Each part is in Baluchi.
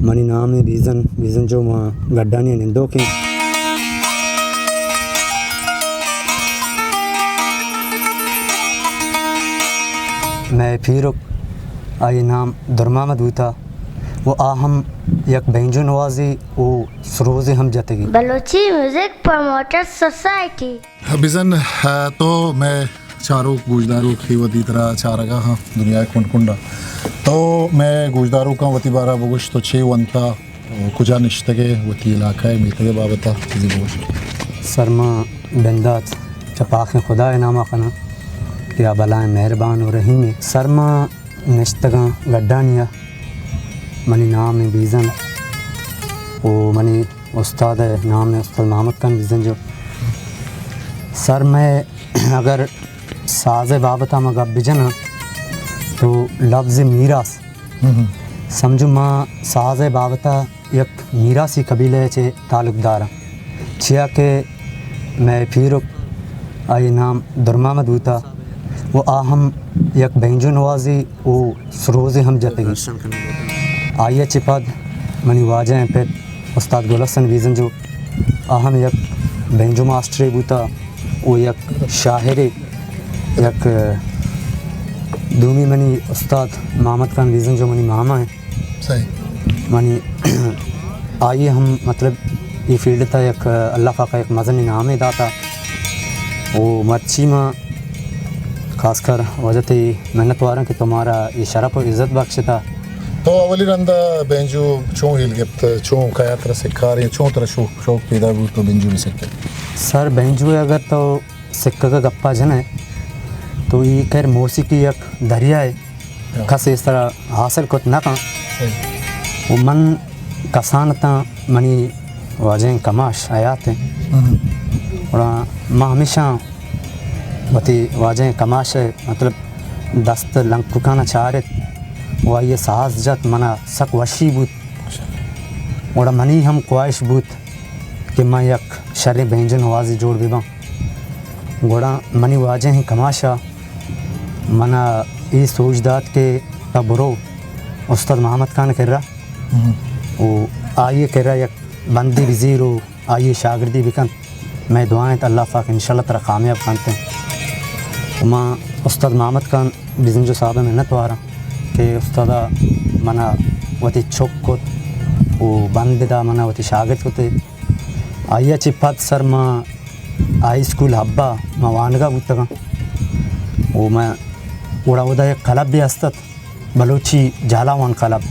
منی نام ایں بیزن، بیزن جو ما گڈانی ءَ نندوک ایں۔ مئے پیرک، آئی نام درمحمد بوتا و آ ہم یک بینجو نوازے و سروزے ہم جتگی۔ Balochi music promoter society. بزن، آ، تو مئے چاروک گوشداروک اے وھدی ترا چارگا ہاں دنیا ءِ کنڈ کنڈا۔ تو مئے گوشداروکاں وتی بارا بگوش، تو چے ونتا، کجا نشتگے، وتی علاقہ ءِ میتگ ءِ بابتا چیزے بگوش۔ سر، ما بندات چہ پاکیں خدا ءِ ناما کناں کہ آ بلائیں مہربان و رحیمیں۔ سر، ما نشتگاں گڈانی ءَ۔ منی نام ایں بیزن و منی استاد ءِ نام ایں استاد محمد خان بیزن جو۔ سر، مئے اگر ساز ءِ بابت ءَ ما گپ بجناں تو لبز میراث، ہم ہم۔ سمجھو ما ساز ءِ بابت ءَ یک میراثی قبیلہ ءَ چہ تعلق داراں، چیا کہ مئے پیرک، آئی نام درمحمد بوتا و آ ہم یک بینجو نوازے و سروزے ہم جتگی۔ آئی ءَ چہ پد منی واجہ ایں پت استاد گل حسن بیزن جو، آ ہم یک بینجو ماسٹرے بوتا و یک شاعرے، یک دومی منی استاد محمد خان بیزن جو منی ماما ایں۔ صحیح۔ منی آئی ہم مطلب اے فیلڈ تا یک اللہ پاک ءَ یک مزنیں نامے داتا و مرچی ما خاص کر واجہ تئی منت واراں کہ تو مارا اے شرپ و عزت بخشتا۔ تو اولی رندا بینجو چون ہیل گپت، چون کایا ترا سکاریں، چون ترا شوق، شوق پیدا بوت تو بینجو بہ سکے؟ سر، بینجو ءَ اگر تو سکگ ءِ گپا جنئے تو اے خیر موسیقی یک دریائے، ہاں۔ کس ایش ترا حاصل کت نہ کن۔ صحیح۔ و من کسان اتاں، منی واجہیں کماش حیات ایں۔ ہم۔ گڑا ما ہمیشاں وتی واجہیں کماش ءِ مطلب دست لنککان ءَ چارت و آئی ءَ ساز جت، منا سک وشی بوت۔ گڑا منی ہم خواہش بوت کہ من یک شریں بینجو نوازے جوڑ بہ باں۔ گڑا منی واجہیں کماش ءَ منا اے سوج دات کہ تو برو استاد محمد خان ءِ کرا، ہم۔ و آئی ءِ کرا یک بندے بزیر و آئی ءِ شاگردی بکن۔ مئے دعا انت اللہ پاک انشاءاللہ ترا کامیاب کنت۔ و ما استاد محمد خان بزنجو صاحب ءِ منت واراں کہ استاد ءَ منا وتی چک کت و بند دا، منا وتی شاگرد کت۔ آئی ءَ چہ پد سر ما ہائی اسکول حب ءَ ما وانگا بوتگاں و ما گڑا اودا یک کلبے است ات، بلوچی جھالاوان کلب۔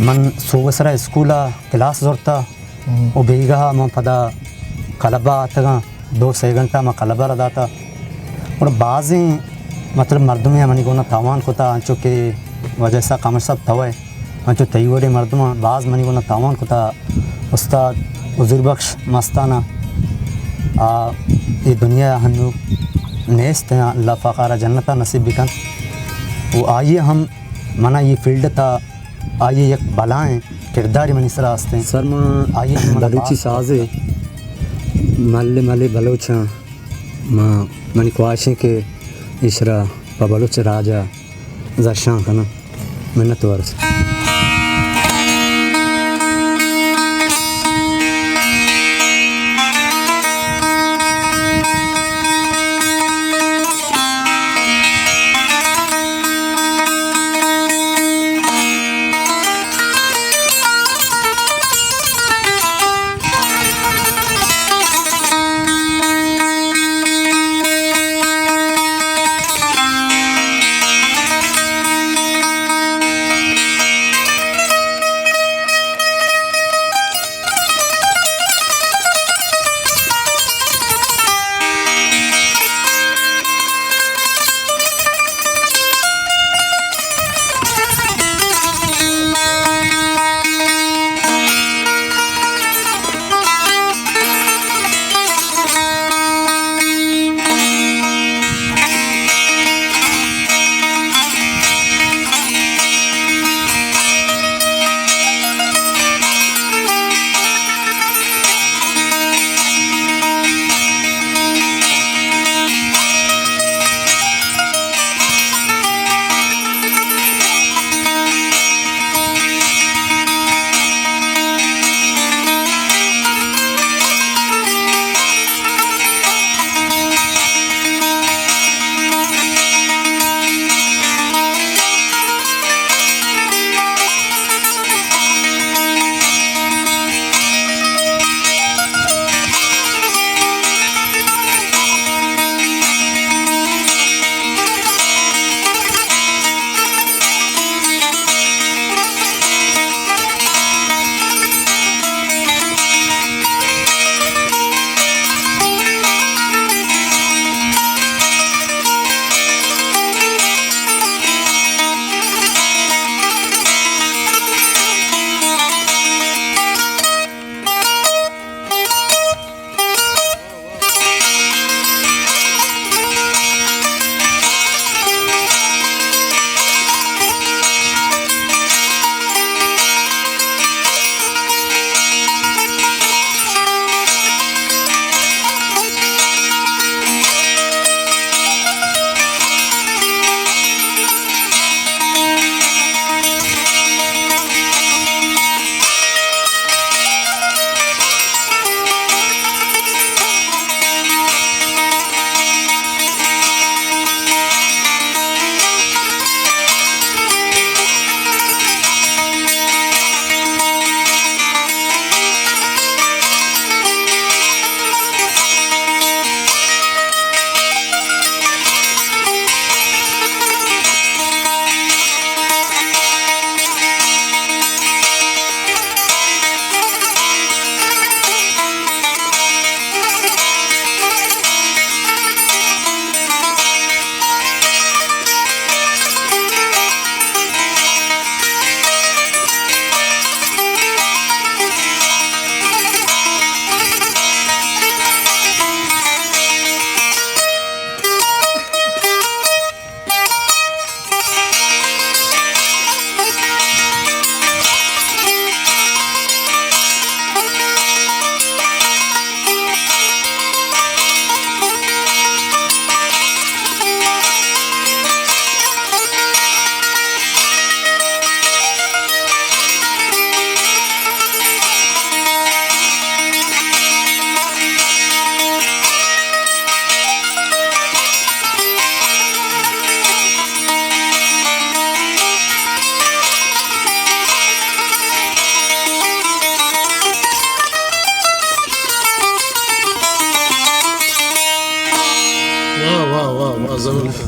من سوب ءِ سرا اسکول ءَ کلاس زرتا ہم۔ و بیگاہ ءَ من پدا کلب ءَ آتگاں، دو سے گھنٹہ من کلب ءَ را داتا۔ گڑا بازیں مطلب مردمے منی گونا تاوان کتا، انچو کہ واجہ اسحاق کامل صاحب توئے، انچو تئی وڑیں مردماں باز منی گونا تاوان کتا۔ استاد حضور بخش مستانہ آ اے دنیا ءَ ہنو نیست ایں، اللہ پاک آرا جنت ءَ نصیب بکن۔ و آئی ءَ ہم منا اے فیلڈ تا آئی ءِ یک بلائیں کردارے منی سرا است ایں۔ سر، ما آئی ءَ منا بلوچی باز سازے ملے ملے بلوچاں، ما منی خواہش ایں کہ ایشرا پہ بلوچ راج ءَ زرشان کناں۔ منت وار۔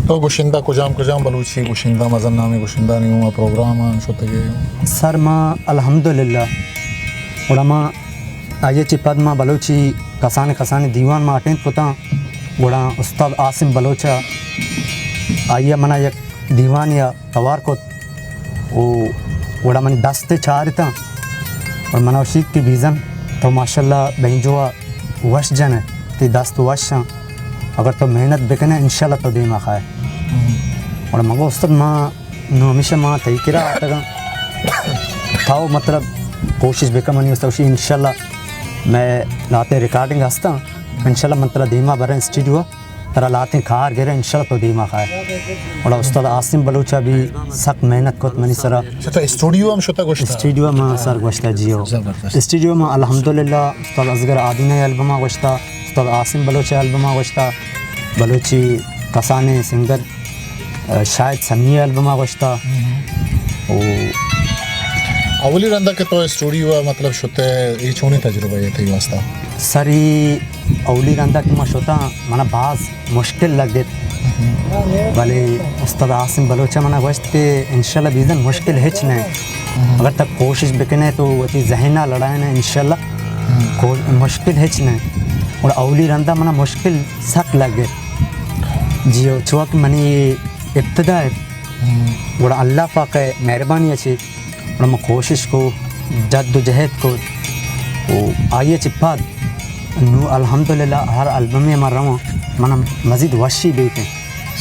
تو گشندہ کجام کجام بلوچی گشندہ، مزن نامیں گشندہانی گوما پروگراماں شتگے؟ سر، ما الحمدللہ، گڑا ما آئی ءَ چہ پد ما بلوچی کسانیں کسانیں دیوان ما اٹینڈ کتاں، گڑا استاد عاصم بلوچ ءَ آئی ءَ منا یک دیوانے ءَ توار کت و گڑا منی دست ءَ چارتاں و منا گوشیت کہ بیزن تو ماشاءاللہ بینجو ءَ وش جن ئے، تئی دست وش اَں، اگر تو محنت بکن ئے انشاءاللہ تو دیما کائے۔ گڑا من گو استاد ما نوں ہمیشہ ما تئی کرا آتگاں، تو مطلب کوشش بکن۔ منی استاد گوشی انشاءاللہ مئے لہتیں ریکارڈنگ ہستاں، انشاءاللہ من ترا دیما براں اسٹوڈیو ءَ، ترا لہتیں کار گراں، انشاءاللہ تو دیما کائے۔ گڑا استاد عاصم بلوچ ءَ بھی سک محنت کت منی سرا۔ اچھا، تو اسٹوڈیو ہم شتا گوشتا؟ اسٹوڈیو ما سر گوشتا، جی ہو۔ زبردست۔ اسٹوڈیو ما الحمدللہ استاد اصغر آدینہ ءِ البما گوشتا، استاد عاصم بلوچ ءِ البما گوشتا، بلوچی کسانیں سنگر، آ، شاہد سمیع ءِ البما گوشتا۔ او اولی رندا کہ تو اسٹوڈیو ءَ مطلب شتے، اے چونیں تجربہ یے تئی واسطہ؟ سر، اے اولی رندا کہ ما شتاں، منا باز مشکل لگت، بلے استاد عاصم بلوچ ءَ منا گوشت کہ انشاءاللہ بیزن مشکل ہچ نہ، اگر تک کوشش بکنے تو وتی ذہن ءَ لڑائے نا، انشاءاللہ کو-، مشکل ہچ نہ۔ اور اولی رندا منا مشکل سک لگت۔ جی، چوک منی ابتدا ات، گڑا اللہ پاک ءِ مہربانی ءَ چہ گڑا من کوشش کو، جد و جہد کو، و آئی ءَ چہ پد نوں الحمدللہ ہر البمے ما رواں، من مزید وشی بیتیں۔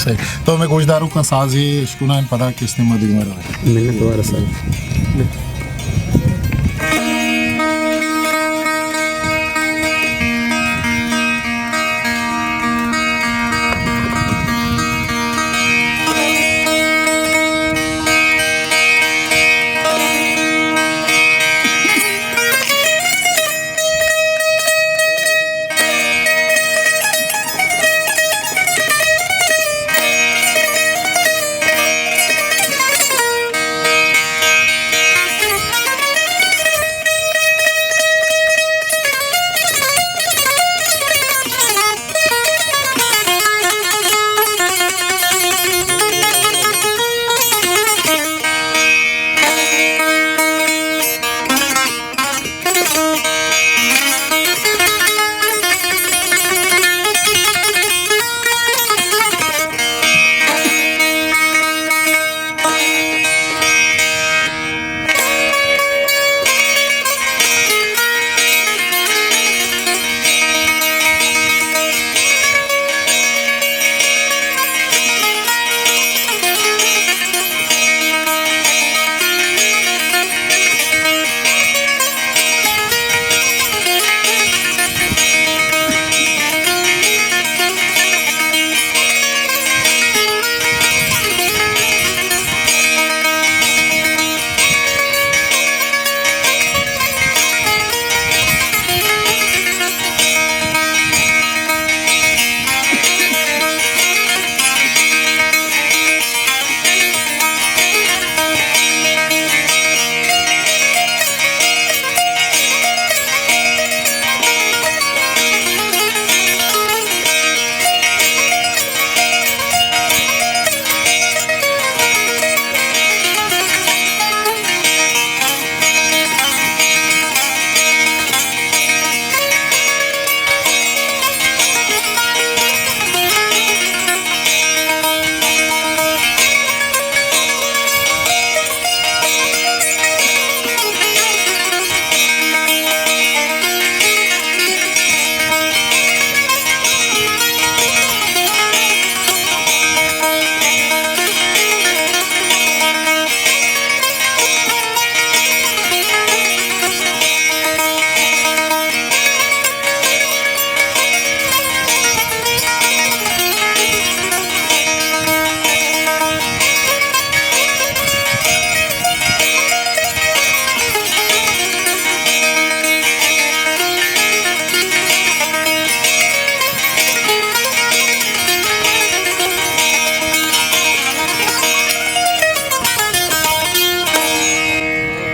صحیح۔ تو ہمے گوشداروکاں سازے اشکنائیں، پدا کہ استیں ما دیما رویں۔ منت وار سر۔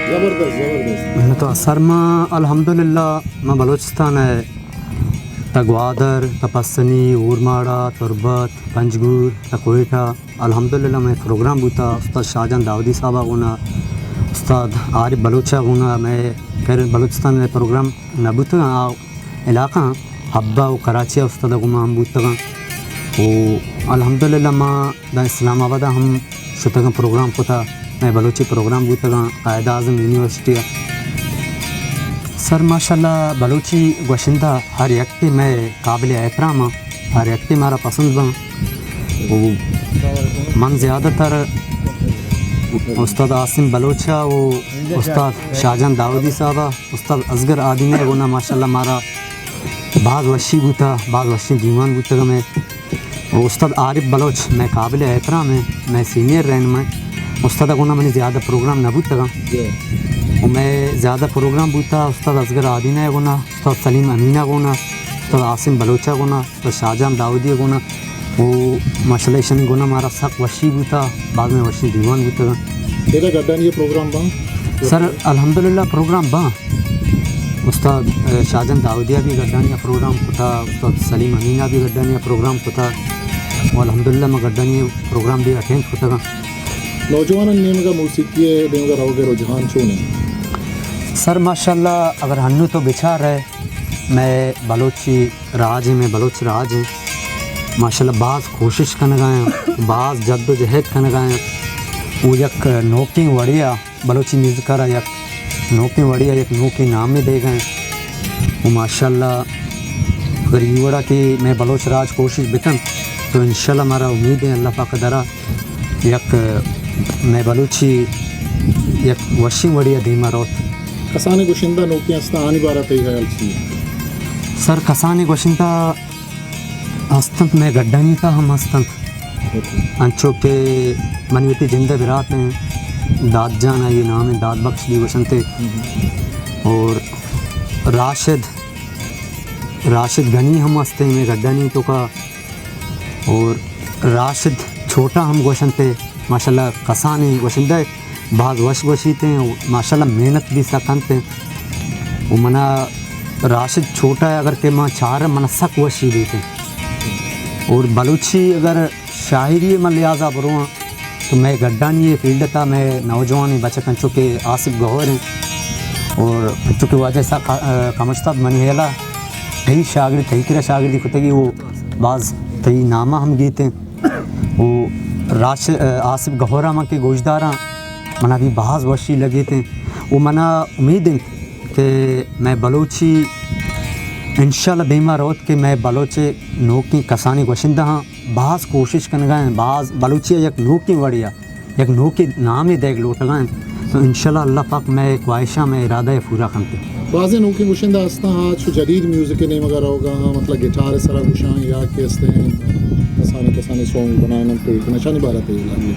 زبردست، زبردست۔ من تو سر ما الحمدللہ ما بلوچستان ءِ تا گوادر، تا پسنی، اورماڑہ، تربت، پنجگور، تا کوئٹہ، الحمدللہ مئے پروگرام بوتا، استاد شاہجان داودی صاحب ءَ گونا، استاد عارف بلوچ ءَ گونا، مئے خیر بلوچستان ءَ پروگرام نہ بوتگاں، آ علاقہ حبہ و کراچی ءَ استاد ءَ گوما ہم بوتگاں۔ و الحمدللہ ما داں اسلام آباد ءَ ہم شتگاں، پروگرام کتا، مئے بلوچی پروگرام بوتگاں قائد اعظم یونیورسٹی ءَ۔ سر ماشاءاللہ بلوچی گوشندہ ہر یکے مئے قابل احترام آں، ہر یکے مارا پسند باں۔ و من زیادہ تر استاد عاصم بلوچ ءَ و استاد شاہجان داودی صاحب ءَ، استاد اصغر آدینہ ءَ گونا ماشاءاللہ مارا باز وشی بوتا، باز وشیں دیوان بوتگ مئے۔ و استاد عارف بلوچ مئے قابل احترام ہیں، مئے سینئر رہنما ہیں۔ استاد ءَ گونا منی زیادہ پروگرام نہ بوتگاں۔ جی۔ و مئے زیادہ پروگرام بوتا استاد اصغر آدینہ ءَ گونا، استاد سلیم امین ءَ گونا، استاد عاصم بلوچ ءَ گونا، استاد شاہجان داودی ءَ گونا۔ و ماشاءاللہ ایشانی گونا مارا سک وشی بوتا، باز مئے وشیں دیوان بوتگاں۔ ادا گڈانی ءِ پروگرام باں؟ سر الحمدللہ پروگرام باں۔ استاد، اے، شاہجان داودی ءَ بھی گڈانی ءَ پروگرام کتا، استاد سلیم امین ءَ بھی گڈانی ءَ پروگرام کتا، و الحمدللہ ما گڈانی ءِ پروگرام بھی اٹینڈ کتگاں۔ نوجوانانی نیمگ ءَ موسیقی ءِ نیمگ ءَ روگ ءِ رجحان چون انت؟ سر ماشاءاللہ اگر ہنو تو بچار ئے، مئے بلوچی راج ہیں، مئے بلوچ راج ہیں، ماشاءاللہ باز کوشش کنگا ہیں، باز جد و جہد کنگا ہیں۔ وہ یک نوکیں وڑیا بلوچی میوزک ءَ را یک نوکیں وڑے ءَ یک نوکیں نامے دیگ ءَ انت۔ و ماشاءاللہ اگر ای وڑا کہ مئے بلوچ راج کوشش بکنت تو انشاءاللہ مارا امید ہے اللہ پاک ءِ درا یک مئے بلوچی یک وشیں وڑے ءَ دیما روت۔ کسانیں گشندہ نوکیں ہستاں، آنی بارہ تئی خیال چی ہے؟ سر، کسانیں گشندہ ہست انت، مئے گڈانی تہا ہم ہست انت۔ انچو کہ منی وتی جند ءِ برات انت، داد جان آئی ءِ نام انت، داد بخش بھی گوشنت۔ اور راشد، راشد غنی ہم ہست انت مئے گڈانی توکا۔ اور راشد چھوٹا ہم گوشنت، ماشاءاللہ کسانیں گوشندہ باز وش گوشیت انت و ماشاءاللہ محنت بھی سک کنت انت۔ و منا راشد چھوٹا اگر کہ ما چار منا سک وشی بیت انت۔ اور بلوچی اگر شاعری من لحاظا برواں تو مئے گڈانی فیلڈ تا مئے نوجوان بچک انچو کہ آصف گہور ہیں اور انچو کہ واجہ سا کمشتاب منی ہیلا تئی شاگرد، تئی کرا شاگردی کتگی، وہ باز تئی نامہ ہم گیت ہیں۔ و راش-، آصف گہورا من کہ گوشداراں، منا بھی باز وشی لگیت ہیں۔ و منا امید انت کہ مئے بلوچی انشاءاللہ دیما روت کہ مئے بلوچ نوکیں کسانیں گوشندہ ہاں باز کوشش کنگا ہیں، باز بلوچی یک نوکیں وڑیا، یک نوکیں نامے دیگ لوٹگا ہیں۔ تو انشاءاللہ اللہ پاک مئے خواہشاں، مئے ارادہ ءَ پورا کنت۔ بازیں نوکیں گشندہ ہستاں، آ چو جدید میوزک ءِ نیمگ ءَ روگا ہاں، مطلب گٹار ءِ سرا گشاں یا کہ ہستیں کسانیں کسانیں سونگ بنائینن تو اشانی بارہ تئی لائن۔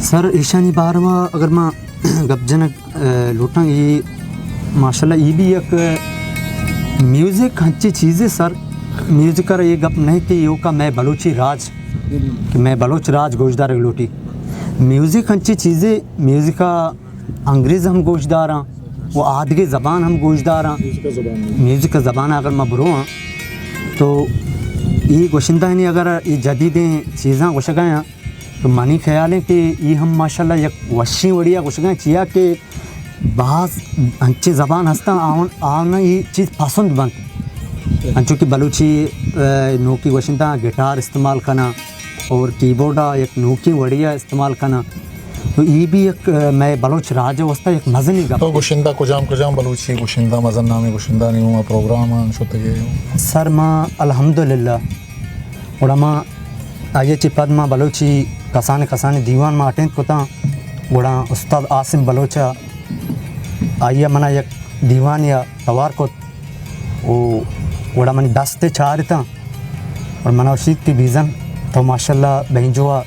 سر، ایشانی باروا اگر ما گپ جنگ، اے، لوٹاں، اے ماشاءاللہ اے بھی یک میوزک ہنچی چیزے سر، میوزک ءَ را اے گپ نہیں کہ ایوکا مئے بلوچی راج، کہ مئے بلوچ راج گوشدارگ لوٹی۔ میوزک ہنچی چیزے، میوزک ءَ انگریز ہم گوشداراں و آدگہ زبان ہم گوشداراں۔ میوزک ءِ زبان۔ میوزک ءِ زبان اگر ما برواں تو اے گوشندہانی اگر اے جدیدیں چیزاں گوشگایاں تو منی خیال ہے کہ اے ہم ماشاءاللہ یک وشیں وڑیا گوشگایاں، چیا کہ باز انچیں زبان ہستاں آن، آن اے چیز پسند بنت۔ انچو کہ بلوچی، اے، نوکی گوشندہ گٹار استعمال کناں اور کیبورڈ ءَ یک نوکیں وڑیا استعمال کناں۔ تو اے بھی یک، اے، مئے بلوچ راج ءِ واسطہ یک مزنیں گپ۔ تو گشندہ کجام کجام بلوچی گشندہ، مزن نامیں گشندہ نیوما پروگرام آں شتگے؟ سر، ما الحمدللہ گڑا ما آئی ءَ چہ پد ما بلوچی کسانیں کسانیں دیوان ما اٹینڈ کتاں۔ گڑا استاد عاصم بلوچ ءَ آئی ءَ منا یک دیوانے ءَ توار کت و گڑا منی دست ءَ چارتاں اور منا گوشیت کہ بیزن تو ماشاءاللہ بینجو ءَ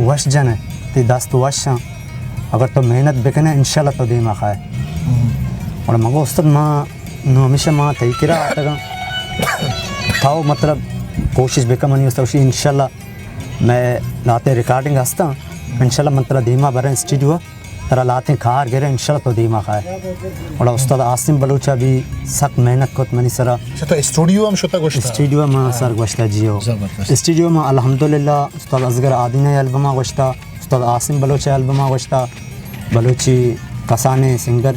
وش جن ئے، تئی دست وش آں، اگر تو محنت بکن ئے انشاءاللہ تو دیما کائے۔ گڑا من گو استاد ما نوں ہمیشہ ما تئی کرا آتگاں۔ تو مطلب کوشش بکن، منی استاد گوشی انشاءاللہ مئے لہتے ریکارڈنگ ہستاں، انشاءاللہ من ترا دیما براں اسٹوڈیو ءَ، ترا لاتیں کار گرے، انشاءاللہ تو دیما کائے۔ گڑا استاد عاصم بلوچ ءَ بھی سک محنت کت منی سرا۔ اچھا، تو اسٹوڈیو ہم شتا گوشتا؟ اسٹوڈیو ما، ہاں، سر گوشتا، جی ہو۔ زبردست۔ اسٹوڈیو ما الحمدللہ استاد اصغر آدینہ ءِ البم ءَ گوشتا، استاد عاصم بلوچ ءِ البم ءَ گوشتا، بلوچی کسانیں سنگر،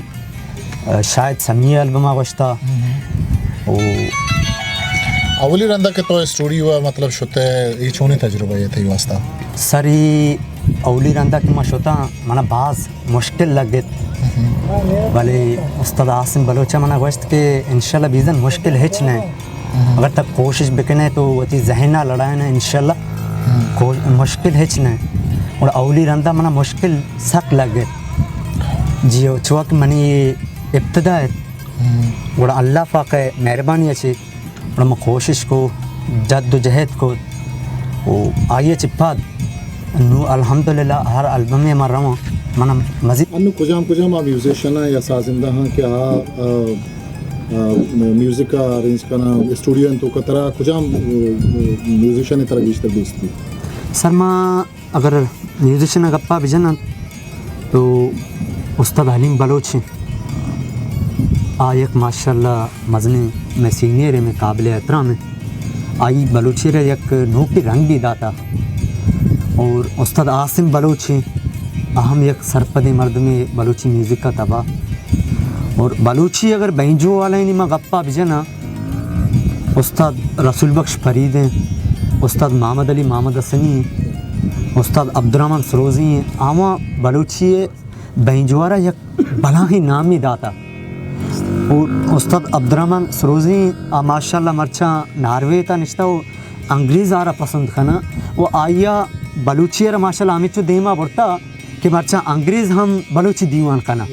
آ، شاہد سمیع ءِ البم ءَ گوشتا۔ ہم۔ او۔ اولی رندا کہ تو اسٹوڈیو ءَ مطلب شتے، اے چونیں تجربہ یے تئی واسطہ؟ سر، اے اولی رندا کہ ما شتاں، منا باز مشکل لگت۔ ہم۔ بلے استاد عاصم بلوچ ءَ منا گوشت کہ انشاءاللہ بیزن مشکل ہچ نہ۔ ہم۔ اگر تک کوشش بکنے تو وتی ذہن ءَ لڑائے نا، انشاءاللہ، ہم، کو-، مشکل ہچ نہ۔ گڑا اولی رندا منا مشکل سک لگت۔ جی، چوک منی ابتدا ات۔ ہم۔ گڑا اللہ پاک ءِ مہربانی ءَ چہ گڑا من کوشش کو، جد و جہد کو، و آئی ءَ چہ پد نوں الحمدللہ ہر البمے ما رواں، من مزید۔ انو کجام کجام آ میوزیشن یا سازندہ ہاں کہ آ، آ، آ، میوزک ءَ ارینج کناں، اسٹوڈیو انت تو ترا کجام، آ، میوزیشن ترا گیشتر دوست بی؟ سر، ما اگر میوزیشن ءِ گپا بجناں تو استاد حلیم بلوچ ایں۔ آ یک ماشاءاللہ مزنیں مئے سینئر ایں، مئے قابل احترام ایں۔ آئی بلوچی ءَ را یک نوکیں رنگ بھی داتا۔ اور استاد عاصم بلوچ ایں، آ ہم یک سرپدیں مردمے بلوچی میوزک ءِ تبا۔ اور بلوچی اگر بینجو والائینی ما گپا بجناں، استاد رسول بخش فرید ایں، استاد محمد علی محمد حسنی ایں، استاد عبدالرحمن سروزی ایں، آواں بلوچی ءِ بینجو ءَ را یک بلاہیں نامے داتا۔ اور استاد عبدالرحمن سروزی آ ماشاءاللہ مرچاں ناروے تا نشتا و انگریز آرا پسند کنا و آئیا بلوچی ءَ را ماشاءاللہ ہمچو دیما برتا کہ مرچاں انگریز ہم بلوچی دیوان کنا۔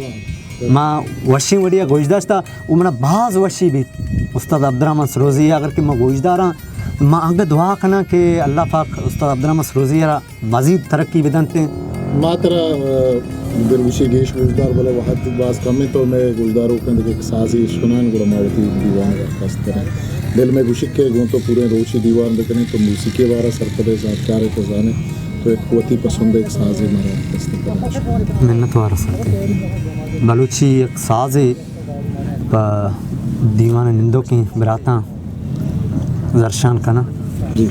ما وشیں وڑیا گوش داشتا و منا باز وشی بیت۔ استاد عبدالرحمن سروزی اگر کہ ما گوش داراں، ما انگہ دعا کناں کہ اللہ پاک استاد عبدالرحمن سروزی ءَ را مزید ترقی بدنت۔ ما ترا، آ، دلگوشی گیش گوشدار، بلے وہد باز کم انت، تو مئے گوشداروکاں دگہ یک سازے اشکنان، گڑا ما وتی دیوان ءَ درخواست کنیں۔ دل مئے گوشی کہ گوں تو پوریں روچے دیوان بکنیں، تو موسیقی بارا سرپد ئے، زانتکار ئے، تو زانے، تو یک وتی پسند یک سازے مارا دست کنیں۔ منت وار سر۔ بلوچی یک سازے پہ دیوان ءِ نندوکیں براتاں درشان کناں۔ جی۔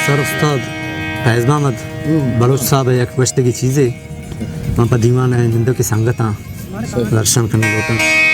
سر استاد فیض محمد بلوچ صاحب ءِ یک گوشتگی چیزے من پہ دیوان ءِ نندوکیں سنگتاں درشان کنگ لوٹاں۔